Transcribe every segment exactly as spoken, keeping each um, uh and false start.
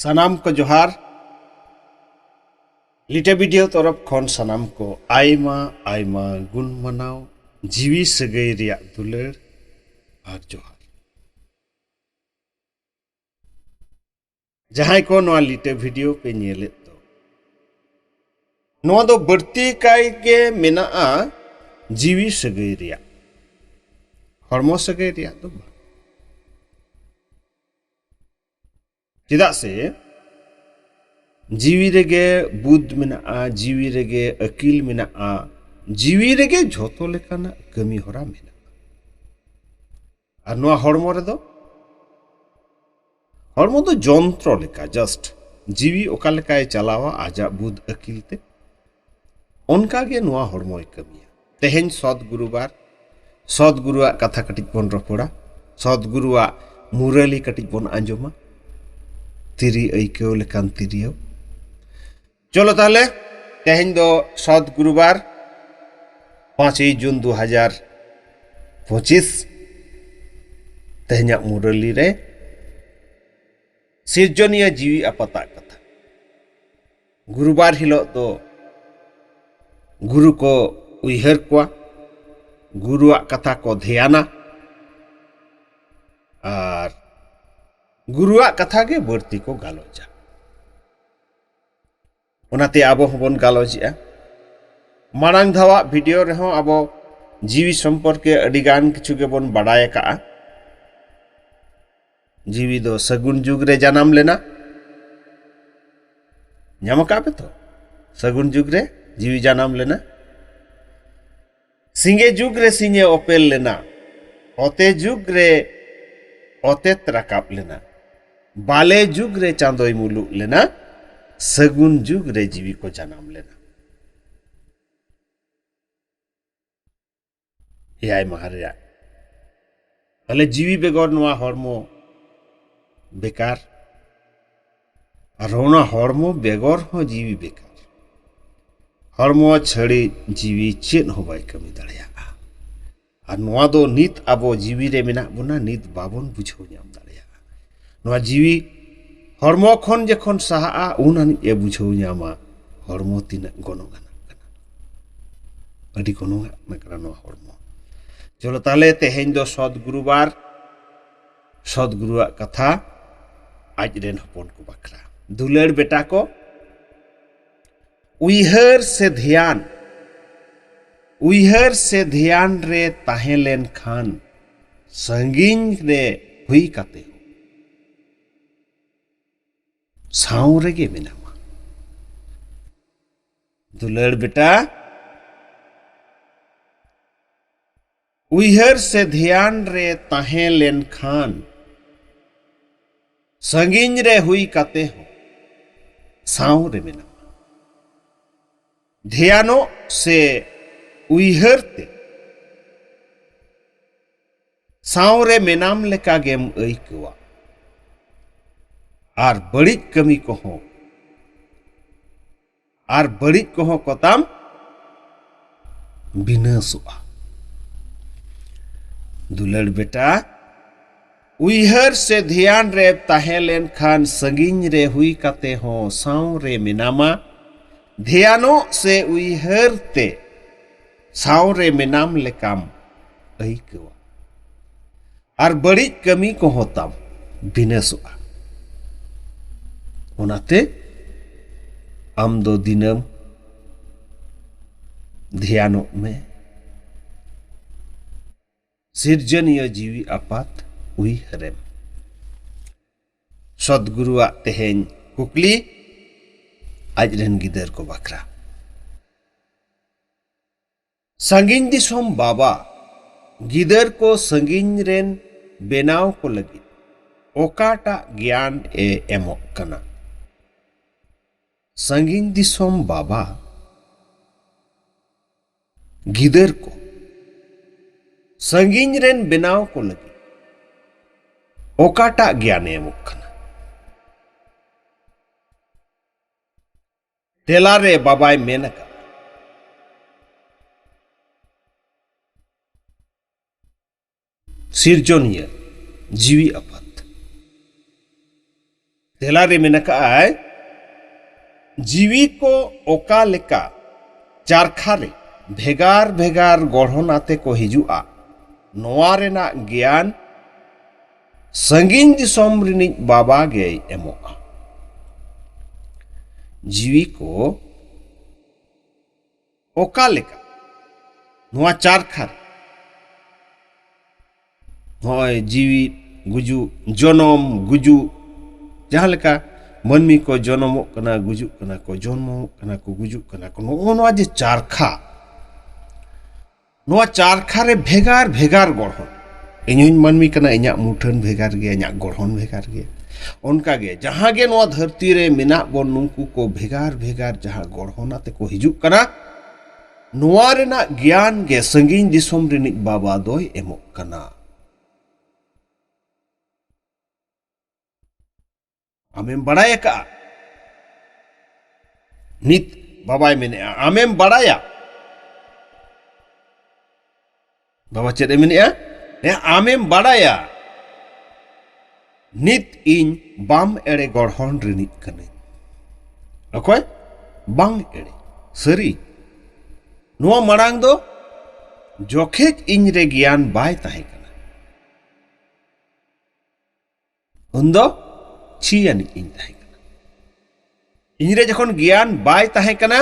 ᱥᱟᱱᱟᱢ ᱠᱚ ᱡᱚᱦᱟᱨ᱾ ᱞᱤᱴᱟᱹ ᱵᱷᱤᱰᱤᱭᱳ ᱛᱚᱨᱚᱯ ᱠᱷᱚᱱ ᱥᱟᱱᱟᱢ ᱠᱚ ᱟᱭᱢᱟ ᱟᱭᱢᱟ ᱜᱩᱱ ᱢᱟᱱᱟᱣ, ᱡᱤᱣᱤ ᱥᱟᱹᱜᱟᱹᱭ ᱨᱮᱭᱟᱜ ᱫᱩᱞᱟᱹᱲ ᱟᱨ ᱡᱚᱦᱟᱨ᱾ ᱡᱟᱦᱟᱸᱭ ᱠᱚ ᱱᱚᱣᱟ ᱞᱤᱴᱟᱹ ᱵᱷᱤᱰᱤᱭᱳ ᱯᱮ ᱧᱮᱞᱮᱫ ᱫᱚ, ᱱᱚᱣᱟ ᱫᱚ ᱵᱟᱹᱲᱛᱤ ᱠᱟᱭ ᱜᱮ ᱢᱮᱱᱟᱜᱼᱟ ᱡᱤᱣᱤ ᱥᱟᱹᱜᱟᱹᱭ ᱨᱮᱭᱟᱜ, ᱦᱚᱲᱢᱚ ᱥᱟᱹᱜᱟᱹᱭ ᱨᱮᱭᱟᱜ ᱫᱚ ᱵᱟᱝ᱾ ᱪᱮᱫᱟᱜ ᱥᱮ ᱡᱤᱣᱤ ᱨᱮᱜᱮ ᱵᱩᱫ ᱢᱮᱱᱟᱜᱼᱟ, ᱡᱤᱣᱤ ᱨᱮᱜᱮ ᱟᱹᱠᱤᱞ ᱢᱮᱱᱟᱜᱼᱟ, ᱡᱤᱣᱤ ᱨᱮᱜᱮ ᱡᱷᱚᱛᱚ ᱞᱮᱠᱟᱱᱟᱜ ᱠᱟᱹᱢᱤ ᱦᱚᱨᱟ ᱢᱮᱱᱟᱜᱼᱟ᱾ ᱟᱨ ᱱᱚᱣᱟ ᱦᱚᱲᱢᱚ ᱨᱮᱫᱚ, ᱦᱚᱲᱢᱚ ᱫᱚ ᱡᱚᱱᱛᱨᱚ ᱞᱮᱠᱟ, just ᱡᱤᱣᱤ ᱚᱠᱟ ᱞᱮᱠᱟᱭ ᱪᱟᱞᱟᱣᱟ ᱟᱡᱟᱜ ᱵᱩᱫ ᱟᱹᱠᱤᱞ ᱛᱮ, ᱚᱱᱠᱟ ᱜᱮ ᱱᱚᱣᱟ ᱦᱚᱲᱢᱚᱭ ᱠᱟᱹᱢᱤᱭᱟ᱾ ᱛᱮᱦᱮᱧ ᱥᱚᱛ ᱜᱩᱨᱩᱵᱟᱨ, ᱥᱚᱛ ᱜᱩᱨᱩᱣᱟᱜ ᱠᱟᱛᱷᱟ ᱠᱟᱹᱴᱤᱡ ᱵᱚᱱ ᱨᱚᱯᱚᱲᱟ, ᱥᱚᱛ ᱜᱩᱨᱩᱣᱟᱜ ᱢᱩᱨᱟᱹᱞᱤ ᱠᱟᱹᱴᱤᱡ ᱵᱚᱱ ᱟᱸᱡᱚᱢᱟ, ᱛᱤᱨᱤ ᱟᱹᱭᱠᱟᱹᱣ ᱞᱮᱠᱟᱱ ᱛᱤᱨᱭᱳ᱾ ᱪᱚᱞᱚ ᱛᱟᱦᱞᱮ, ᱛᱮᱦᱮᱧ ᱫᱚ ᱥᱚᱛ ᱜᱩᱨᱩᱵᱟᱨ, ᱯᱟᱸᱪᱮᱭ ᱡᱩᱱ ᱫᱩ ᱦᱟᱡᱟᱨ ᱯᱚᱸᱪᱤᱥ᱾ ᱛᱮᱦᱮᱧᱟᱜ ᱢᱩᱨᱟᱹᱞᱤ ᱨᱮ ᱥᱤᱨᱡᱚᱱᱤᱭᱟᱹ ᱡᱤᱣᱤ ᱟᱯᱟᱛᱟᱜ ᱠᱟᱛᱷᱟ᱾ ᱜᱩᱨᱩᱵᱟᱨ ᱦᱤᱞᱳᱜ ᱫᱚ ᱜᱩᱨᱩ ᱠᱚ ᱩᱭᱦᱟᱹᱨ ᱠᱚᱣᱟ, ᱜᱩᱨᱩᱣᱟᱜ ᱠᱟᱛᱷᱟ ᱠᱚ ᱫᱷᱮᱭᱟᱱᱟ ᱟᱨ ᱜᱩᱨᱩᱣᱟᱜ ᱠᱟᱛᱷᱟ ᱜᱮ ᱵᱟᱹᱲᱛᱤ ᱠᱚ ᱜᱟᱞᱚᱪᱟ᱾ ᱚᱱᱟᱛᱮ ᱟᱵᱚ ᱦᱚᱸᱵᱚᱱ ᱜᱟᱞᱚᱪᱮᱜᱼᱟ᱾ ᱢᱟᱲᱟᱝ ᱫᱷᱟᱣᱟᱜ ᱵᱷᱤᱰᱤᱭᱳ ᱨᱮᱦᱚᱸ ᱟᱵᱚ ᱡᱤᱣᱤ ᱥᱚᱢᱯᱚᱨᱠᱮ ᱟᱹᱰᱤ ᱜᱟᱱ ᱠᱤᱪᱷᱩ ᱜᱮᱵᱚᱱ ᱵᱟᱰᱟᱭ ᱟᱠᱟᱜᱼᱟ᱾ ᱡᱤᱣᱤ ᱫᱚ ᱥᱟᱹᱜᱩᱱ ᱡᱩᱜᱽ ᱨᱮ ᱡᱟᱱᱟᱢ ᱞᱮᱱᱟ᱾ ᱧᱟᱢ ᱟᱠᱟᱫ ᱯᱮ ᱛᱚ? ᱥᱟᱹᱜᱩᱱ ᱡᱩᱜᱽ ᱨᱮ ᱡᱤᱣᱤ ᱡᱟᱱᱟᱢ ᱞᱮᱱᱟ᱾ ᱥᱤᱸᱜᱮ ᱡᱩᱜᱽ ᱨᱮ ᱥᱤᱧᱮ ᱚᱯᱮᱞ ᱞᱮᱱᱟ᱾ ᱚᱛᱮ ᱡᱩᱜᱽ ᱨᱮ ᱚᱛᱮᱛ ᱨᱟᱠᱟᱵ ᱞᱮᱱᱟ᱾ ᱵᱟᱞᱮ ᱡᱩᱜᱽ ᱨᱮ ᱪᱟᱸᱫᱚᱭ ᱢᱩᱞᱩᱜ ᱞᱮᱱᱟ᱾ ᱥᱟᱹᱜᱩᱱ ᱡᱩᱜᱽ ᱨᱮ ᱡᱤᱣᱤ ᱠᱚ ᱡᱟᱱᱟᱢ ᱞᱮᱱᱟ᱾ ᱮᱭᱟᱭ ᱢᱟᱦᱟ ᱨᱮᱭᱟᱜ᱾ ᱛᱟᱦᱞᱮ ᱡᱤᱣᱤ ᱵᱮᱜᱚᱨ ᱱᱚᱣᱟ ᱦᱚᱲᱢᱚ ᱵᱮᱠᱟᱨ, ᱟᱨ ᱚᱱᱟ ᱦᱚᱲᱢᱚ ᱵᱮᱜᱚᱨ ᱦᱚᱸ ᱡᱤᱣᱤ ᱵᱮᱠᱟᱨ᱾ ᱦᱚᱲᱢᱚ ᱪᱷᱟᱹᱲᱤ ᱡᱤᱣᱤ ᱪᱮᱫ ᱦᱚᱸ ᱵᱟᱭ ᱠᱟᱹᱢᱤ ᱫᱟᱲᱮᱭᱟᱜᱼᱟ᱾ ᱟᱨ ᱱᱚᱣᱟ ᱫᱚ ᱱᱤᱛ ᱟᱵᱚ ᱡᱤᱣᱤ ᱨᱮ ᱢᱮᱱᱟᱜ ᱵᱚᱱᱟ, ᱱᱤᱛ ᱵᱟᱵᱚᱱ ᱵᱩᱡᱷᱟᱹᱣ ᱧᱟᱢ ᱫᱟᱲᱮᱭᱟᱜᱼᱟ᱾ ᱱᱚᱣᱟ ᱡᱤᱣᱤ ᱦᱚᱲᱢᱚ ᱠᱷᱚᱱ ᱡᱚᱠᱷᱚᱱ ᱥᱟᱦᱟᱜᱼᱟ, ᱩᱱ ᱟᱹᱱᱤᱡ ᱮ ᱵᱩᱡᱷᱟᱹᱣ ᱧᱟᱢᱟ ᱦᱚᱲᱢᱚ ᱛᱤᱱᱟᱹᱜ ᱜᱚᱱᱚᱝ ᱟᱱᱟᱜ ᱠᱟᱱᱟ᱾ ᱟᱹᱰᱤ ᱜᱚᱱᱚᱝ ᱟᱱᱟᱜ ᱠᱟᱱᱟ ᱱᱚᱣᱟ ᱦᱚᱲᱢᱚ᱾ ᱪᱚᱞᱚ ᱛᱟᱦᱞᱮ, ᱛᱮᱦᱮᱧ ᱫᱚ ᱥᱚᱫ ᱜᱩᱨᱩᱵᱟᱨ, ᱥᱚᱫ ᱜᱩᱨᱩᱣᱟᱜ ᱠᱟᱛᱷᱟ ᱟᱡ ᱨᱮᱱ ᱦᱚᱯᱚᱱ ᱠᱚ ᱵᱟᱠᱷᱨᱟ᱾ ᱫᱩᱞᱟᱹᱲ ᱵᱮᱴᱟ ᱠᱚ, ᱩᱭᱦᱟᱹᱨ ᱥᱮ ᱫᱷᱮᱭᱟᱱ, ᱩᱭᱦᱟᱹᱨ ᱥᱮ ᱫᱷᱮᱭᱟᱱ ᱨᱮ ᱛᱟᱦᱮᱸ ᱞᱮᱱ ᱠᱷᱟᱱ, ᱥᱟᱺᱜᱤᱧ ᱨᱮ ᱦᱩᱭ ᱠᱟᱛᱮ ᱦᱚᱸ ᱥᱟᱶ ᱨᱮᱜᱮ ᱢᱮᱱᱟᱢᱟ᱾ ᱫᱩᱞᱟᱹᱲ ᱵᱮᱴᱟ, ᱩᱭᱦᱟᱹᱨ ᱥᱮ ᱫᱷᱮᱭᱟᱱ ᱨᱮ ᱛᱟᱦᱮᱸ ᱞᱮᱱ ᱠᱷᱟᱱ, ᱥᱟᱺᱜᱤᱧ ᱨᱮ ᱦᱩᱭ ᱠᱟᱛᱮ ᱦᱚᱸ ᱥᱟᱶ ᱨᱮ ᱢᱮᱱᱟᱢᱟ᱾ ᱫᱷᱮᱭᱟᱱᱚᱜ ᱥᱮ ᱩᱭᱦᱟᱹᱨ ᱛᱮ ᱥᱟᱶ ᱨᱮ ᱢᱮᱱᱟᱢ ᱞᱮᱠᱟ ᱜᱮᱢ ᱟᱹᱭᱠᱟᱹᱣᱟ᱾ ᱟᱨ ᱵᱟᱹᱲᱤᱡ ᱠᱟᱹᱢᱤ ᱠᱚᱦᱚᱸ, ᱟᱨ ᱵᱟᱹᱲᱤᱡ ᱠᱚᱦᱚᱸ ᱠᱚᱛᱟᱢ ᱵᱤᱱᱟᱹᱥᱚᱜᱼᱟ᱾ ᱫᱩᱞᱟᱹᱲ ᱵᱮᱴᱟ, ᱩᱭᱦᱟᱹᱨ ᱥᱮ ᱫᱷᱮᱭᱟᱱ ᱨᱮ ᱛᱟᱦᱮᱸ ᱞᱮᱱᱠᱷᱟᱱ ᱥᱟᱺᱜᱤᱧ ᱨᱮ ᱦᱩᱭ ᱠᱟᱛᱮ ᱦᱚᱸ ᱥᱟᱶ ᱨᱮ ᱢᱮᱱᱟᱢᱟ᱾ ᱫᱷᱮᱭᱟᱱᱚᱜ ᱥᱮ ᱩᱭᱦᱟᱹᱨ ᱛᱮ ᱥᱟᱶ ᱨᱮ ᱢᱮᱱᱟᱢ ᱞᱮᱠᱟᱢ ᱟᱹᱭᱠᱟᱹᱣᱟ᱾ ᱟᱨ ᱵᱟᱹᱲᱤᱡ ᱠᱟᱹᱢᱤ ᱠᱚᱦᱚᱸ ᱛᱟᱢ ᱵᱤᱱᱟᱹᱥᱚᱜᱼᱟ᱾ ᱚᱱᱟᱛᱮ ᱟᱢ ᱫᱚ ᱫᱤᱱᱟᱹᱢ ᱫᱷᱮᱭᱟᱱᱚᱜ ᱢᱮ᱾ ᱥᱤᱨᱡᱚᱱᱤᱭᱟᱹ ᱡᱤᱣᱤ ᱟᱯᱟᱛ ᱩᱭᱦᱟᱹᱨᱮᱢ᱾ ᱥᱚᱫᱜᱩᱨᱩᱣᱟᱜ ᱛᱮᱦᱮᱧ ᱠᱩᱠᱞᱤ ᱟᱡ ᱨᱮᱱ ᱜᱤᱫᱟᱹᱨ ᱠᱚ ᱵᱟᱠᱷᱨᱟ᱾ ᱥᱟᱺᱜᱤᱧ ᱫᱤᱥᱚᱢ ᱵᱟᱵᱟ ᱜᱤᱫᱟᱹᱨ ᱠᱚ ᱥᱟᱺᱜᱤᱧ ᱨᱮᱱ ᱵᱮᱱᱟᱣ ᱠᱚ ᱞᱟᱹᱜᱤᱫ ᱚᱠᱟᱴᱟᱜ ᱜᱮᱭᱟᱱ ᱮ ᱮᱢᱚᱜ ᱠᱟᱱᱟ? ᱥᱟᱺᱜᱤᱧ ᱫᱤᱥᱚᱢ ᱵᱟᱵᱟ ᱜᱤᱫᱟᱹᱨ ᱠᱚ ᱥᱟᱺᱜᱤᱧ ᱨᱮᱱ ᱵᱮᱱᱟᱣ ᱠᱚ ᱞᱟᱹᱜᱤᱫ ᱚᱠᱟᱴᱟᱜ ᱜᱮᱭᱟᱱ ᱮ ᱮᱢᱚᱜ ᱠᱟᱱᱟ? ᱛᱮᱞᱟ ᱨᱮ ᱵᱟᱵᱟᱭ ᱢᱮᱱ ᱟᱠᱟᱫ, ᱥᱤᱨᱡᱚᱱᱤᱭᱟᱹ ᱡᱤᱣᱤ ᱟᱯᱟᱛ᱾ ᱛᱮᱞᱟᱨᱮ ᱢᱮᱱ ᱟᱠᱟᱫᱼᱟᱭ, ᱡᱤᱣᱤ ᱠᱚ ᱚᱠᱟ ᱞᱮᱠᱟ ᱪᱟᱨᱠᱷᱟ ᱨᱮ ᱵᱷᱮᱜᱟᱨ ᱵᱷᱮᱜᱟᱨ ᱜᱚᱲᱦᱚᱱ ᱟᱛᱮ ᱠᱚ ᱦᱤᱡᱩᱜᱼᱟ, ᱱᱚᱣᱟ ᱨᱮᱱᱟᱜ ᱜᱮᱭᱟᱱ ᱥᱟᱺᱜᱤᱧ ᱫᱤᱥᱚᱢ ᱨᱤᱱᱤᱡ ᱵᱟᱵᱟ ᱜᱮᱭ ᱮᱢᱚᱜᱼᱟ᱾ ᱡᱤᱣᱤ ᱠᱚ ᱚᱠᱟ ᱞᱮᱠᱟ ᱱᱚᱣᱟ ᱪᱟᱨᱠᱷᱟ ᱨᱮ ᱱᱚᱜᱼᱚᱭ ᱡᱤᱣᱤ ᱜᱩᱡᱩᱜ, ᱡᱚᱱᱚᱢ ᱜᱩᱡᱩᱜ, ᱡᱟᱦᱟᱸ ᱞᱮᱠᱟ ᱢᱟᱹᱱᱢᱤ ᱠᱚ ᱡᱚᱱᱚᱢᱚᱜ ᱠᱟᱱᱟ, ᱜᱩᱡᱩᱜ ᱠᱟᱱᱟ ᱠᱚ, ᱡᱚᱱᱢᱚᱜ ᱠᱟᱱᱟ ᱠᱚ, ᱜᱩᱡᱩᱜ ᱠᱟᱱᱟ ᱠᱚ, ᱱᱚᱜᱼᱚ ᱱᱚᱣᱟ ᱡᱮ ᱪᱟᱨᱠᱷᱟ, ᱱᱚᱣᱟ ᱪᱟᱨᱠᱷᱟ ᱨᱮ ᱵᱷᱮᱜᱟᱨ ᱵᱷᱮᱜᱟᱨ ᱜᱚᱲᱦᱚᱱ᱾ ᱤᱧ ᱦᱚᱧ ᱢᱟᱹᱱᱢᱤ ᱠᱟᱱᱟ, ᱤᱧᱟᱹᱜ ᱢᱩᱴᱷᱟᱹᱱ ᱵᱷᱮᱜᱟᱨ ᱜᱮᱭᱟ, ᱤᱧᱟᱹᱜ ᱜᱚᱲᱦᱚᱱ ᱵᱷᱮᱜᱟᱨ ᱜᱮᱭᱟ᱾ ᱚᱱᱠᱟᱜᱮ ᱡᱟᱦᱟᱸ ᱜᱮ ᱱᱚᱣᱟ ᱫᱷᱟᱹᱨᱛᱤ ᱨᱮ ᱢᱮᱱᱟᱜ ᱵᱚᱱ, ᱱᱩᱠᱩ ᱠᱚ ᱵᱷᱮᱜᱟᱨ ᱵᱷᱮᱜᱟᱨ ᱡᱟᱦᱟᱸ ᱜᱚᱲᱦᱚᱱ ᱟᱛᱮ ᱠᱚ ᱦᱤᱡᱩᱜ ᱠᱟᱱᱟ, ᱱᱚᱣᱟ ᱨᱮᱱᱟᱜ ᱜᱮᱭᱟᱱ ᱜᱮ ᱥᱟᱺᱜᱤᱧ ᱫᱤᱥᱚᱢ ᱨᱤᱱᱤᱡ ᱵᱟᱵᱟ ᱫᱚᱭ ᱮᱢᱚᱜ ᱠᱟᱱᱟ᱾ ᱟᱢᱮᱢ ᱵᱟᱲᱟᱭ ᱟᱠᱟᱫᱼᱟ? ᱱᱤᱛ ᱵᱟᱵᱟᱭ ᱢᱮᱱᱮᱫᱼᱟ, ᱟᱢᱮᱢ ᱵᱟᱲᱟᱭᱟ? ᱵᱟᱵᱟ ᱪᱮᱫ ᱮ ᱢᱮᱱᱮᱫᱼᱟ? ᱦᱮᱸ, ᱟᱢᱮᱢ ᱵᱟᱲᱟᱭᱟ, ᱱᱤᱛ ᱤᱧ ᱵᱟᱢ ᱮᱲᱮ ᱜᱚᱲᱦᱚᱱ ᱨᱤᱱᱤᱡ ᱠᱟᱹᱱᱟᱹᱧ᱾ ᱚᱠᱚᱭ? ᱵᱟᱝ ᱮᱲᱮ, ᱥᱟᱹᱨᱤ᱾ ᱱᱚᱣᱟ ᱢᱟᱲᱟᱝ ᱫᱚ ᱡᱚᱠᱷᱮᱡ ᱤᱧ ᱨᱮ ᱜᱮᱭᱟᱱ ᱵᱟᱭ ᱛᱟᱦᱮᱸ ᱠᱟᱱᱟ, ᱩᱱᱫᱚ ᱪᱷᱤ ᱟᱹᱱᱤᱡ ᱤᱧ ᱛᱟᱦᱮᱸ ᱠᱟᱱᱟ᱾ ᱤᱧᱨᱮ ᱡᱚᱠᱷᱚᱱ ᱜᱮᱭᱟᱱ ᱵᱟᱭ ᱛᱟᱦᱮᱸ ᱠᱟᱱᱟ,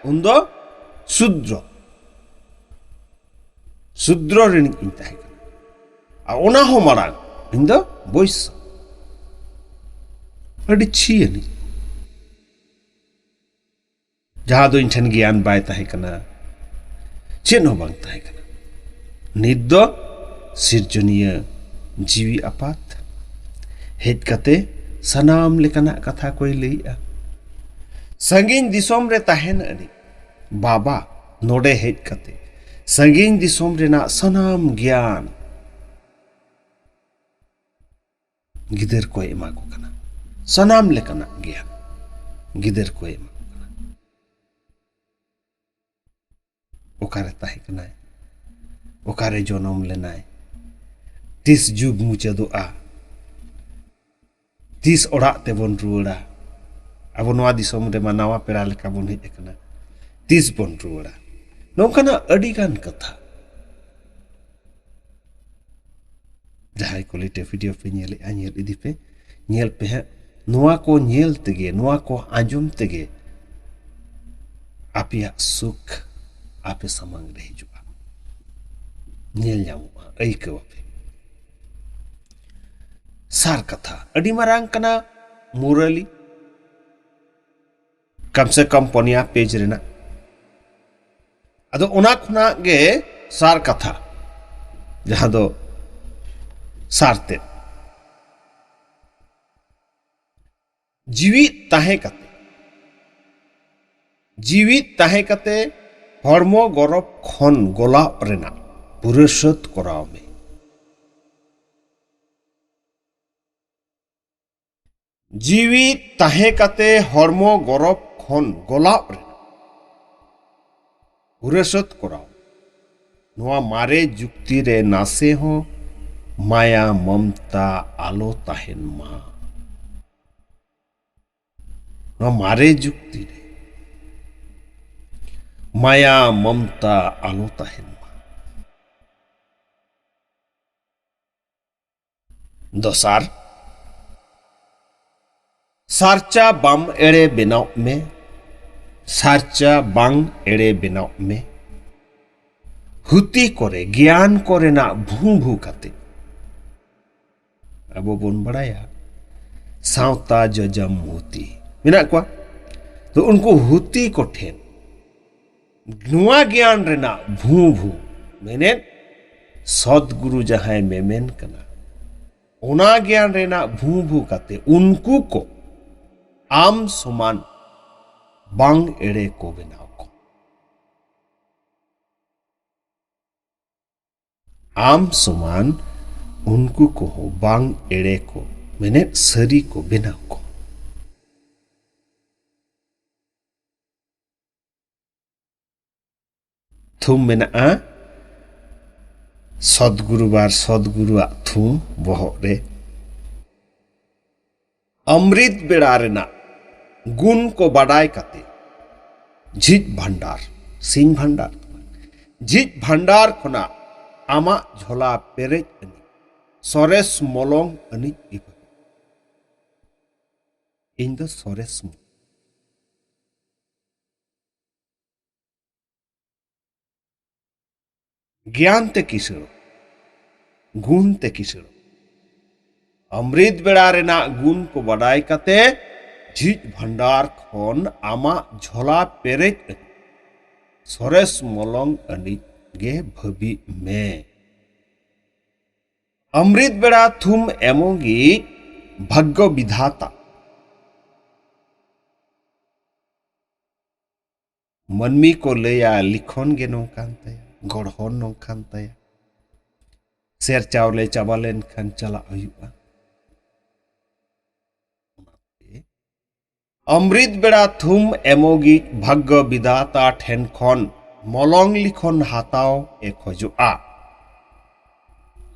ᱩᱱᱫᱚ ᱥᱩᱫᱽᱨᱚ, ᱥᱩᱫᱽᱨᱚ ᱨᱤᱱᱤᱡ ᱤᱧ ᱛᱟᱦᱮᱸ ᱠᱟᱱᱟ᱾ ᱟᱨ ᱚᱱᱟ ᱦᱚᱸ ᱢᱟᱲᱟᱝ ᱤᱧ ᱫᱚ ᱵᱳᱭᱥᱥᱚ, ᱟᱹᱰᱤ ᱪᱷᱤ ᱟᱹᱱᱤᱡ᱾ ᱡᱟᱦᱟᱸ ᱫᱚ ᱤᱧ ᱴᱷᱮᱱ ᱜᱮᱭᱟᱱ ᱵᱟᱭ ᱛᱟᱦᱮᱸ ᱠᱟᱱᱟ, ᱪᱮᱫ ᱦᱚᱸ ᱵᱟᱝ ᱛᱟᱦᱮᱸ ᱠᱟᱱᱟ᱾ ᱱᱤᱛ ᱫᱚ ᱥᱤᱨᱡᱚᱱᱤᱭᱟᱹ ᱡᱤᱣᱤ ᱟᱯᱟᱛ ᱦᱮᱡ ᱠᱟᱛᱮ ᱥᱟᱱᱟᱢ ᱞᱮᱠᱟᱱᱟᱜ ᱠᱟᱛᱷᱟ ᱠᱚᱭ ᱞᱟᱹᱭᱮᱜᱼᱟ᱾ ᱥᱟᱺᱜᱤᱧ ᱫᱤᱥᱚᱢ ᱨᱮ ᱛᱟᱦᱮᱱ ᱟᱹᱱᱤᱡ ᱵᱟᱵᱟ ᱱᱚᱰᱮ ᱦᱮᱡ ᱠᱟᱛᱮ ᱥᱟᱺᱜᱤᱧ ᱫᱤᱥᱚᱢ ᱨᱮᱱᱟᱜ ᱥᱟᱱᱟᱢ ᱜᱮᱭᱟᱱ ᱜᱤᱫᱟᱹᱨ ᱠᱚᱭ ᱮᱢᱟ ᱠᱚ ᱠᱟᱱᱟ᱾ ᱥᱟᱱᱟᱢ ᱞᱮᱠᱟᱱᱟᱜ ᱜᱮᱭᱟᱱ ᱜᱤᱫᱟᱹᱨ ᱠᱚᱭ ᱮᱢᱟ ᱠᱚ ᱠᱟᱱᱟ᱾ ᱚᱠᱟᱨᱮ ᱛᱟᱦᱮᱸ ᱠᱟᱱᱟᱭ? ᱚᱠᱟᱨᱮ ᱡᱚᱱᱚᱢ ᱞᱮᱱᱟᱭ? ᱛᱤᱥ ᱡᱩᱜᱽ ᱢᱩᱪᱟᱹᱫᱚᱜᱼᱟ? ᱛᱤᱥ ᱚᱲᱟᱜ ᱛᱮᱵᱚᱱ ᱨᱩᱣᱟᱹᱲᱟ? ᱟᱵᱚ ᱱᱚᱣᱟ ᱫᱤᱥᱚᱢ ᱨᱮᱢᱟ ᱱᱟᱣᱟ ᱯᱮᱲᱟ ᱞᱮᱠᱟ ᱵᱚᱱ ᱦᱮᱡ ᱟᱠᱟᱱᱟ, ᱛᱤᱥ ᱵᱚᱱ ᱨᱩᱣᱟᱹᱲᱟ? ᱱᱚᱝᱠᱟᱱᱟᱜ ᱟᱹᱰᱤ ᱜᱟᱱ ᱠᱟᱛᱷᱟ᱾ ᱡᱟᱦᱟᱸᱭ quality video ᱯᱮ ᱧᱮᱞᱮᱫᱼᱟ, ᱧᱮᱞ ᱤᱫᱤ ᱯᱮ, ᱧᱮᱞ ᱯᱮ ᱦᱟᱸᱜ, ᱱᱚᱣᱟ ᱠᱚ ᱧᱮᱞ ᱛᱮᱜᱮ, ᱱᱚᱣᱟ ᱠᱚ ᱟᱸᱡᱚᱢ ᱛᱮᱜᱮ ᱟᱯᱮᱭᱟᱜ ᱥᱩᱠ ᱟᱯᱮ ᱥᱟᱢᱟᱝ ᱨᱮ ᱦᱤᱡᱩᱜᱼᱟ, ᱧᱮᱞ ᱧᱟᱢᱚᱜᱼᱟ, ᱟᱹᱭᱠᱟᱹᱣ ᱟᱯᱮ᱾ ᱥᱟᱨ ᱠᱟᱛᱷᱟ ᱟᱹᱰᱤ ᱢᱟᱨᱟᱝ ᱠᱟᱱᱟ, ᱢᱩᱨᱟᱹᱞᱤ, ᱠᱚᱢ ᱥᱮ ᱠᱚᱢ ᱯᱚᱱᱭᱟ page ᱨᱮᱱᱟᱜ᱾ ᱟᱫᱚ ᱚᱱᱟ ᱠᱷᱚᱱᱟᱜ ᱜᱮ ᱥᱟᱨ ᱠᱟᱛᱷᱟ, ᱡᱟᱦᱟᱸ ᱫᱚ ᱥᱟᱨ ᱛᱮᱫ, ᱡᱤᱣᱤᱫ ᱛᱟᱦᱮᱸ ᱠᱟᱛᱮ, ᱡᱤᱣᱤᱫ ᱛᱟᱦᱮᱸ ᱠᱟᱛᱮ ᱦᱚᱲᱢᱚ ᱜᱚᱨᱚᱵ ᱠᱷᱚᱱ ᱜᱚᱞᱟᱣ ᱨᱮᱱᱟᱜ ᱯᱩᱨᱟᱹ ᱥᱟᱹᱛ ᱠᱚᱨᱟᱣ ᱢᱮ᱾ ᱡᱤᱣᱤᱫ ᱛᱟᱦᱮᱸ ᱠᱟᱛᱮ ᱦᱚᱲᱢᱚ ᱜᱚᱨᱚᱵ ᱠᱷᱚᱱ ᱜᱚᱞᱟᱣ ᱨᱮᱱᱟᱜ ᱯᱩᱨᱟᱹ ᱥᱟᱹᱛ ᱠᱚᱨᱟᱣ᱾ ᱱᱚᱣᱟ ᱢᱟᱨᱮ ᱡᱩᱠᱛᱤ ᱨᱮ ᱱᱟᱥᱮ ᱦᱚᱸ ᱢᱟᱭᱟ ᱢᱚᱢᱛᱟ ᱟᱞᱚ ᱛᱟᱦᱮᱱ ᱢᱟ᱾ ᱱᱚᱣᱟ ᱢᱟᱨᱮ ᱡᱩᱠᱛᱤ ᱨᱮ ᱢᱟᱭᱟ ᱢᱚᱢᱛᱟ ᱟᱞᱚ ᱛᱟᱦᱮᱱ ᱢᱟ᱾ ᱫᱚᱥᱟᱨ, ᱥᱟᱨᱪᱟ ᱵᱟᱢ ᱮᱲᱮ ᱵᱮᱱᱟᱣ ᱢᱮ, ᱥᱟᱨᱪᱟ ᱵᱟᱝ ᱮᱲᱮ ᱵᱮᱱᱟᱣ ᱢᱮ᱾ ᱦᱩᱛᱤ ᱠᱚᱨᱮ ᱜᱮᱭᱟᱱ ᱠᱚᱨᱮᱱᱟᱜ ᱵᱷᱩ ᱵᱷᱩ ᱠᱟᱛᱮ, ᱟᱵᱚ ᱵᱚᱱ ᱵᱟᱲᱟᱭᱟ ᱥᱟᱶᱛᱟ ᱡᱚᱡᱚᱢ ᱦᱩᱛᱤ ᱢᱮᱱᱟᱜ ᱠᱚᱣᱟ, ᱛᱚ ᱩᱱᱠᱩ ᱦᱩᱛᱤ ᱠᱚᱴᱷᱮᱱ ᱱᱚᱣᱟ ᱜᱮᱭᱟᱱ ᱨᱮᱱᱟᱜ ᱵᱷᱩ ᱵᱷᱩ, ᱢᱮᱱᱮᱫ ᱥᱚᱛᱜᱩᱨᱩ ᱡᱟᱦᱟᱸᱭ ᱢᱮᱢᱮᱱ ᱠᱟᱱᱟ, ᱚᱱᱟ ᱜᱮᱭᱟᱱ ᱨᱮᱱᱟᱜ ᱵᱷᱩ ᱵᱷᱩ ᱠᱟᱛᱮ ᱩᱱᱠᱩ ᱠᱚ ᱟᱢ ᱥᱚᱢᱟᱱ ᱵᱟᱝ ᱮᱲᱮ ᱠᱚ ᱵᱮᱱᱟᱣ ᱠᱚ᱾ ᱟᱢ ᱥᱚᱢᱟᱱ ᱩᱱᱠᱩ ᱠᱚᱦᱚᱸ ᱵᱟᱝ ᱮᱲᱮ ᱠᱚ, ᱢᱮᱱᱮᱫ ᱥᱟᱹᱨᱤ ᱠᱚ ᱵᱮᱱᱟᱣ ᱠᱚ᱾ ᱛᱷᱩᱢ ᱢᱮᱱᱟᱜᱼᱟ, ᱥᱚᱛᱜᱩᱨᱩ ᱵᱟᱨ ᱥᱚᱛᱜᱩᱨᱩᱣᱟᱜ ᱛᱷᱩᱢ ᱵᱚᱦᱚᱜ ᱨᱮ᱾ ᱚᱢᱨᱤᱛ ᱵᱮᱲᱟ ᱨᱮᱱᱟᱜ ᱜᱩᱱ ᱠᱚ ᱵᱟᱰᱟᱭ ᱠᱟᱛᱮ ᱡᱷᱤᱡ ᱵᱷᱟᱱᱰᱟᱨ, ᱥᱤᱧ ᱵᱷᱟᱱᱰᱟᱨ, ᱡᱷᱤᱡ ᱵᱷᱟᱱᱰᱟᱨ ᱠᱷᱚᱱᱟᱜ ᱟᱢᱟᱜ ᱡᱷᱚᱞᱟ ᱯᱮᱨᱮᱡ ᱟᱹᱱᱤᱡ ᱥᱚᱨᱮᱥ ᱢᱚᱞᱚᱝ ᱟᱹᱱᱤᱡ ᱜᱮ ᱵᱷᱟᱹᱜᱤ᱾ ᱤᱧ ᱫᱚ ᱥᱚᱨᱮᱥ ᱢᱚᱞᱚᱝ᱾ ᱜᱮᱭᱟᱱ ᱛᱮ ᱠᱤᱥᱟᱹᱬ, ᱜᱩᱱ ᱛᱮ ᱠᱤᱥᱟᱹᱬ᱾ ᱚᱢᱨᱤᱛ ᱵᱮᱲᱟ ᱨᱮᱱᱟᱜ ᱜᱩᱱ ᱠᱚ ᱵᱟᱰᱟᱭ ᱠᱟᱛᱮ ᱡᱷᱤᱡ ᱵᱷᱟᱱᱰᱟᱨ ᱠᱷᱚᱱ ᱟᱢᱟᱜ ᱡᱷᱚᱞᱟ ᱯᱮᱨᱮᱡ ᱟᱹᱱᱤᱡ ᱥᱚᱨᱮᱥ ᱢᱚᱞᱚᱝ ᱟᱹᱱᱤᱡ ᱜᱮ ᱵᱷᱟᱹᱵᱤᱜ ᱢᱮ᱾ ᱚᱢᱨᱤᱛ ᱵᱮᱲᱟ ᱛᱷᱩᱢ ᱮᱢᱚᱜᱤᱡ ᱵᱷᱟᱜᱽᱜᱚ ᱵᱤᱫᱷᱟᱛᱟ᱾ ᱢᱟᱹᱱᱢᱤ ᱠᱚ ᱞᱟᱹᱭᱟ, ᱞᱤᱠᱷᱚᱱ ᱜᱮ ᱱᱚᱝᱠᱟᱱ ᱛᱟᱭᱟ, ᱜᱚᱲᱦᱚᱱ ᱱᱚᱝᱠᱟᱱ ᱛᱟᱭᱟ, ᱥᱮᱨ ᱪᱟᱣᱞᱮ ᱪᱟᱵᱟ ᱞᱮᱱᱠᱷᱟᱱ ᱪᱟᱞᱟᱜ ᱦᱩᱭᱩᱜᱼᱟ᱾ ᱚᱱᱟᱛᱮ ᱚᱢᱨᱤᱛ ᱵᱮᱲᱟ ᱛᱷᱩᱢ ᱮᱢᱚᱜᱤᱡ ᱵᱷᱟᱜᱽᱜᱚ ᱵᱤᱫᱷᱟᱛᱟ ᱴᱷᱮᱱ ᱠᱷᱚᱱ ᱢᱚᱞᱚᱝ ᱞᱤᱠᱷᱚᱱ ᱦᱟᱛᱟᱣ ᱮ ᱠᱷᱚᱡᱚᱜᱼᱟ᱾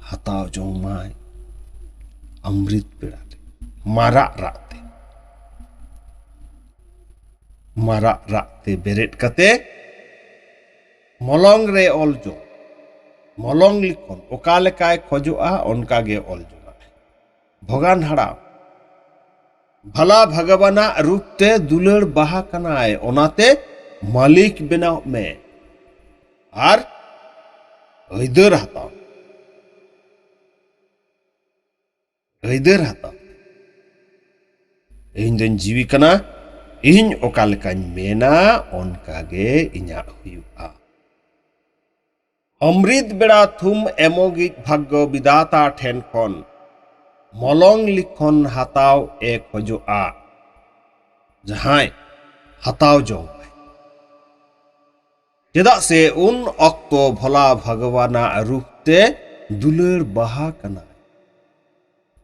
ᱦᱟᱛᱟᱣ ᱡᱚᱝ ᱢᱟᱭ ᱚᱢᱨᱤᱛ ᱵᱮᱲᱟ ᱨᱮ ᱢᱟᱨᱟᱜ ᱨᱟᱜ ᱛᱮ᱾ ᱢᱟᱨᱟᱜ ᱨᱟᱜ ᱛᱮ ᱵᱮᱨᱮᱫ ᱠᱟᱛᱮ ᱢᱚᱞᱚᱝ ᱨᱮ ᱚᱞ ᱡᱚᱝ᱾ ᱢᱚᱞᱚᱝ ᱞᱤᱠᱷᱚᱱ ᱚᱠᱟ ᱞᱮᱠᱟᱭ ᱠᱷᱚᱡᱚᱜᱼᱟ, ᱚᱱᱠᱟ ᱜᱮ ᱚᱞ ᱡᱚᱝᱟᱭ᱾ ᱵᱷᱚᱜᱟᱱ ᱦᱟᱲᱟᱢ, ᱵᱷᱟᱞᱟ ᱵᱷᱟᱜᱟᱵᱟᱱᱟᱜ ᱨᱩᱯ ᱛᱮ ᱫᱩᱞᱟᱹᱲ ᱵᱟᱦᱟ ᱠᱟᱱᱟᱭ, ᱚᱱᱟᱛᱮ ᱢᱟᱹᱞᱤᱠ ᱵᱮᱱᱟᱣ ᱢᱮ ᱟᱨ ᱟᱹᱭᱫᱟᱹᱨ ᱦᱟᱛᱟᱣ᱾ ᱟᱹᱭᱫᱟᱹᱨ ᱦᱟᱛᱟᱣ᱾ ᱤᱧ ᱫᱚᱧ ᱡᱤᱣᱤ ᱠᱟᱱᱟ, ᱤᱧ ᱚᱠᱟ ᱞᱮᱠᱟᱧ ᱢᱮᱱᱟ, ᱚᱱᱠᱟ ᱜᱮ ᱤᱧᱟᱜ ᱦᱩᱭᱩᱜᱼᱟ᱾ ᱚᱢᱨᱤᱛ ᱵᱮᱲᱟ ᱛᱷᱩᱢ ᱮᱢᱚᱜᱤᱡ ᱵᱷᱟᱜᱽᱜᱚ ᱵᱤᱫᱷᱟᱛᱟ ᱴᱷᱮᱱ ᱠᱷᱚᱱ ᱢᱚᱞᱚᱝ ᱞᱤᱠᱷᱚᱱ ᱦᱟᱛᱟᱣ ᱮ ᱠᱷᱚᱡᱚᱜᱼᱟ᱾ ᱡᱟᱦᱟᱸᱭ ᱦᱟᱛᱟᱣ ᱡᱚᱝ ᱟᱭ᱾ ᱪᱮᱫᱟᱜ ᱥᱮ ᱩᱱ ᱚᱠᱛᱚ ᱵᱷᱳᱞᱟ ᱵᱷᱟᱜᱽᱣᱟᱱᱟᱜ ᱨᱩᱯ ᱛᱮ ᱫᱩᱞᱟᱹᱲ ᱵᱟᱦᱟ ᱠᱟᱱᱟᱭ᱾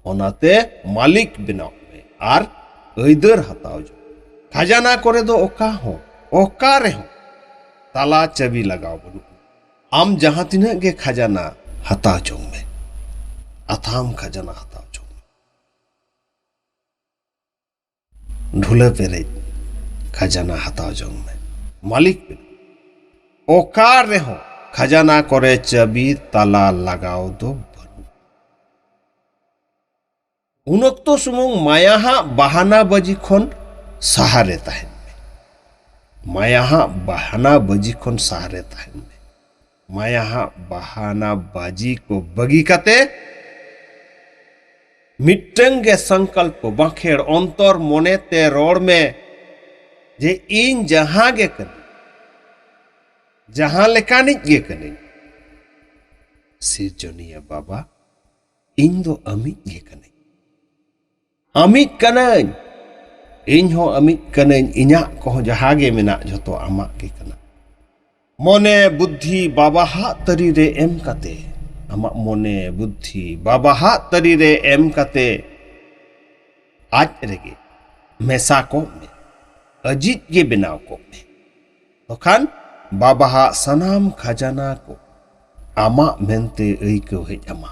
ᱚᱱᱟᱛᱮ ᱢᱟᱹᱞᱤᱠ ᱵᱮᱱᱟᱣ ᱢᱮ ᱟᱨ ᱟᱹᱭᱫᱟᱹᱨ ᱦᱟᱛᱟᱣ ᱡᱚᱝ᱾ ᱠᱷᱟᱡᱟᱱᱟ ᱠᱚᱨᱮ ᱫᱚ ᱚᱠᱟ ᱦᱚᱸ, ᱚᱠᱟ ᱨᱮᱦᱚᱸ ᱛᱟᱞᱟ ᱪᱟᱹᱵᱤ ᱞᱟᱜᱟᱣ ᱵᱟᱹᱱᱩᱜᱼᱟ᱾ ᱟᱢ ᱡᱟᱦᱟᱸ ᱛᱤᱱᱟᱹᱜ ᱜᱮ ᱠᱷᱟᱡᱟᱱᱟ ᱦᱟᱛᱟᱣ ᱡᱚᱝ ᱢᱮ, ᱟᱛᱷᱟᱢ ᱠᱷᱟᱡᱟᱱᱟ ᱦᱟᱛᱟᱣ ᱡᱚᱝ ᱢᱮ᱾ ᱴᱷᱩᱞᱟᱹ ᱯᱮᱨᱮᱡ ᱠᱷᱟᱡᱟᱱᱟ ᱦᱟᱛᱟᱣ ᱡᱚᱝ ᱢᱮ᱾ ᱢᱟᱹᱞᱤᱠ ᱵᱮᱱᱟᱣ᱾ ᱚᱠᱟ ᱨᱮᱦᱚᱸ ᱠᱷᱟᱡᱟᱱᱟ ᱠᱚᱨᱮ ᱪᱟᱹᱵᱤ ᱛᱟᱞᱟ ᱞᱟᱜᱟᱣ ᱫᱚ ᱵᱟᱹᱱᱩᱜ᱾ ᱩᱱ ᱚᱠᱛᱚ ᱥᱩᱢᱩᱝ ᱢᱟᱭᱟᱦᱟᱜ ᱵᱟᱦᱟᱱᱟ ᱵᱟᱹᱡᱤ ᱠᱷᱚᱱ ᱥᱟᱦᱟᱨᱮ ᱛᱟᱦᱮᱱ ᱢᱮ᱾ ᱢᱟᱭᱟᱦᱟᱜ ᱵᱟᱦᱟᱱᱟ ᱵᱟᱹᱡᱤ ᱠᱷᱚᱱ ᱥᱟᱦᱟᱨᱮ ᱛᱟᱦᱮᱱ ᱢᱮ᱾ ᱢᱟᱭᱟᱦᱟᱜ ᱵᱟᱦᱟᱱᱟ ᱵᱟᱹᱡᱤ ᱠᱚ ᱵᱟᱹᱜᱤ ᱠᱟᱛᱮ ᱢᱤᱫᱴᱟᱝ ᱜᱮ ᱥᱚᱝᱠᱚᱞᱯᱚ, ᱵᱟᱸᱠᱷᱮᱲ ᱚᱱᱛᱚᱨ ᱢᱚᱱᱮᱛᱮ ᱨᱚᱲ ᱢᱮ ᱡᱮ, "ᱤᱧ ᱡᱟᱦᱟᱸ ᱜᱮ ᱠᱟᱹᱱᱟᱹᱧ, ᱡᱟᱦᱟᱸ ᱞᱮᱠᱟᱱᱤᱡ ᱜᱮ ᱠᱟᱹᱱᱟᱹᱧ, ᱥᱤᱨᱡᱚᱱᱤᱭᱟᱹ ᱵᱟᱵᱟ, ᱤᱧ ᱫᱚ ᱟᱢᱤᱡ ᱜᱮ ᱠᱟᱹᱱᱟᱹᱧ᱾ ᱟᱢᱤᱡ ᱠᱟᱹᱱᱟᱹᱧ, ᱤᱧ ᱦᱚᱸ ᱟᱢᱤᱡ ᱠᱟᱹᱱᱟᱹᱧ, ᱤᱧᱟᱹᱜ ᱠᱚᱦᱚᱸ ᱡᱟᱦᱟᱸ ᱜᱮ ᱢᱮᱱᱟᱜ ᱡᱷᱚᱛᱚ ᱟᱢᱟᱜ ᱜᱮ ᱠᱟᱱᱟ᱾" ᱢᱚᱱᱮ ᱵᱩᱫᱽᱫᱷᱤ ᱵᱟᱵᱟᱦᱟᱜ ᱛᱟᱹᱨᱤ ᱨᱮ ᱮᱢ ᱠᱟᱛᱮ, ᱟᱢᱟᱜ ᱢᱚᱱᱮ ᱵᱩᱫᱽᱫᱷᱤ ᱵᱟᱵᱟᱦᱟᱜ ᱛᱟᱹᱨᱤ ᱨᱮ ᱮᱢ ᱠᱟᱛᱮ ᱟᱡ ᱨᱮᱜᱮ ᱢᱮᱥᱟ ᱠᱚᱜ ᱢᱮ, ᱟᱹᱡᱤᱡ ᱜᱮ ᱵᱮᱱᱟᱣ ᱠᱚᱜ ᱢᱮ᱾ ᱛᱚᱠᱷᱟᱱ ᱵᱟᱵᱟᱦᱟᱜ ᱥᱟᱱᱟᱢ ᱠᱷᱟᱡᱟᱱᱟ ᱠᱚ ᱟᱢᱟᱜ ᱢᱮᱱᱛᱮ ᱟᱹᱭᱠᱟᱹᱣ ᱦᱮᱡ ᱟᱢᱟ᱾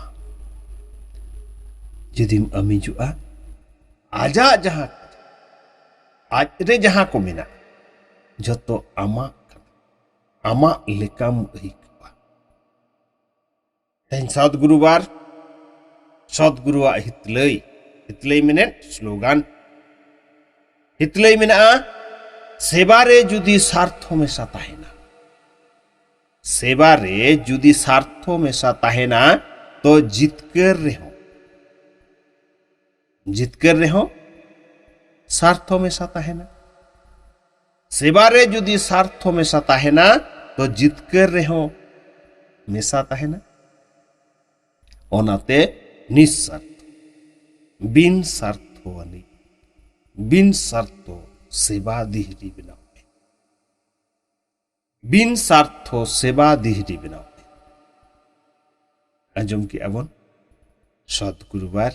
ᱡᱩᱫᱤᱢ ᱟᱹᱢᱤᱡᱚᱜᱼᱟ, ᱟᱡᱟᱜ ᱡᱟᱦᱟᱸ ᱠᱷᱟᱡᱟᱱᱟ, ᱟᱡ ᱨᱮ ᱡᱟᱦᱟᱸ ᱠᱚ ᱢᱮᱱᱟᱜ, ᱡᱷᱚᱛᱚ ᱟᱢᱟᱜ ᱠᱟᱱᱟ, ᱟᱢᱟᱜ ᱞᱮᱠᱟᱢ ᱟᱹᱭᱠᱟᱹᱣᱟ᱾ ᱛᱮᱦᱮᱧ ᱥᱟᱛ ᱜᱩᱨᱩᱵᱟᱨ, ᱥᱚᱛ ᱜᱩᱨᱩᱣᱟᱜ ᱦᱤᱛᱞᱟᱹᱭ, ᱦᱤᱛᱞᱟᱹᱭ ᱢᱮᱱᱮᱫ ᱥᱞᱳᱜᱟᱱ᱾ ᱦᱤᱛᱞᱟᱹᱭ ᱢᱮᱱᱟᱜᱼᱟ, ᱥᱮᱵᱟ ᱨᱮ ᱡᱩᱫᱤ ᱥᱟᱨᱛᱷᱚ ᱢᱮᱥᱟ ᱛᱟᱦᱮᱱᱟ, ᱥᱮᱵᱟ ᱨᱮ ᱡᱩᱫᱤ ᱥᱟᱨᱛᱷᱚ ᱢᱮᱥᱟ ᱛᱟᱦᱮᱱᱟ, ᱛᱚ ᱡᱤᱛᱠᱟᱹᱨ ᱨᱮᱦᱚᱸ, ᱡᱤᱛᱠᱟᱹᱨ ᱨᱮᱦᱚᱸ ᱥᱟᱨᱛᱷᱚ ᱢᱮᱥᱟ ᱛᱟᱦᱮᱱᱟ᱾ ᱥᱮᱵᱟ ᱨᱮ ᱡᱩᱫᱤ ᱥᱟᱨᱛᱷᱚ ᱢᱮᱥᱟ ᱛᱟᱦᱮᱱᱟ, ᱛᱚ ᱡᱤᱛᱠᱟᱹᱨ ᱨᱮᱦᱚᱸ ᱢᱮᱥᱟ ᱛᱟᱦᱮᱱᱟ᱾ ᱚᱱᱟᱛᱮ ᱱᱤᱥᱥᱟᱨᱛᱷᱚ, ᱵᱤᱱ ᱥᱟᱨᱛᱷᱚ ᱟᱹᱱᱤᱡ, ᱵᱤᱱ ᱥᱟᱨᱛᱷᱚ ᱥᱮᱵᱟ ᱫᱤᱦᱨᱤ ᱵᱮᱱᱟᱣ ᱢᱮ᱾ ᱵᱤᱱ ᱥᱟᱨᱛᱷᱚ ᱥᱮᱵᱟ ᱫᱤᱦᱨᱤ ᱵᱮᱱᱟᱣ ᱢᱮ᱾ ᱟᱸᱡᱚᱢ ᱠᱮᱜᱼᱟ ᱵᱚᱱ ᱥᱚᱛ ᱜᱩᱨᱩᱵᱟᱨ,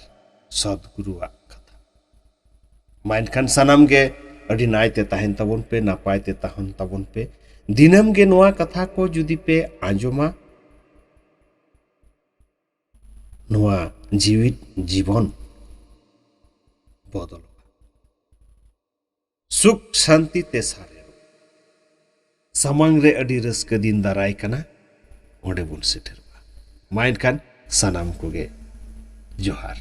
ᱥᱚᱛ ᱜᱩᱨᱩᱣᱟᱜ ᱠᱟᱛᱷᱟ᱾ ᱢᱟ ᱮᱱᱠᱷᱟᱱ ᱥᱟᱱᱟᱢ ᱜᱮ ᱟᱹᱰᱤ ᱱᱟᱭᱛᱮ ᱛᱟᱦᱮᱱ ᱛᱟᱵᱚᱱ ᱯᱮ, ᱱᱟᱯᱟᱭ ᱛᱮ ᱛᱟᱦᱮᱱ ᱛᱟᱵᱚᱱ ᱯᱮ᱾ ᱫᱤᱱᱟᱹᱢ ᱜᱮ ᱱᱚᱣᱟ ᱠᱟᱛᱷᱟ ᱠᱚ ᱡᱩᱫᱤ ᱯᱮ ᱟᱸᱡᱚᱢᱟ, ᱱᱚᱣᱟ ᱡᱤᱣᱤᱫ ᱡᱤᱵᱚᱱ ᱵᱚᱫᱚᱞᱚᱜᱼᱟ᱾ ᱥᱩᱠ ᱥᱟᱱᱛᱤ ᱛᱮ ᱥᱟᱨᱮᱲᱚᱜ, ᱥᱟᱢᱟᱝ ᱨᱮ ᱟᱹᱰᱤ ᱨᱟᱹᱥᱠᱟᱹ ᱫᱤᱱ ᱫᱟᱨᱟᱭ ᱠᱟᱱᱟ, ᱚᱸᱰᱮ ᱵᱚᱱ ᱥᱮᱴᱮᱨᱚᱜᱼᱟ᱾ ᱢᱟ ᱮᱱᱠᱷᱟᱱ ᱥᱟᱱᱟᱢ ᱠᱚᱜᱮ ᱡᱚᱦᱟᱨ᱾